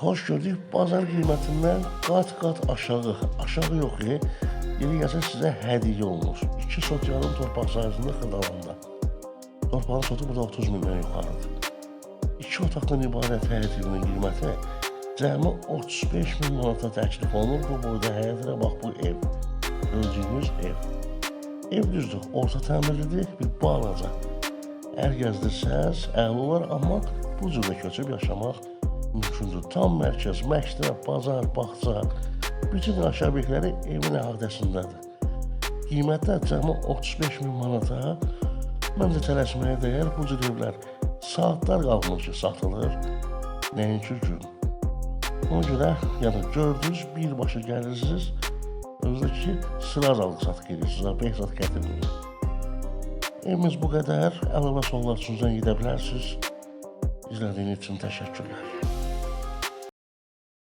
Xoş gördük, bazar qiymətindən qat-qat aşağı, aşağı yox, yeri gəlsə sizə hədiyyə olunur. 2 sot yarım torpaq sahəsində Xırdalanda. Torpağın sotu burada 30 mindən yuxarıdır. 2 otaqdan ibarət həyət evinin qiyməti cəmi 35 min manata təklif olunur. Bu boyda həyətə bax bu ev. Gördüyünüz ev. Ev düzdür, orta təmirlidir, bir balaca. Əl gəzdirsəz əla olar, amma bu cür də köçüb yaşamaq mümkündür. Tam mərkəz, məktəb, bazar, bağça, bütün yaşayış obyektləri evin əhatəsindədir. Qiymətlər cəmi 35 min manata. Məncə tələsməyə dəyər, bu cür evlər saatlar qalmır ki, satılır, nəinki gün. Ona görə, yəni gördünüz, birbaşa gəlirsiniz, özü ki, sıra alıq-satqı edirsiniz, 5 zat gətirməyin. Evimiz bu qədər. Əlavə suallar üçün zəng edə bilərsiniz. İzlədiyiniz üçün təşəkkürlər.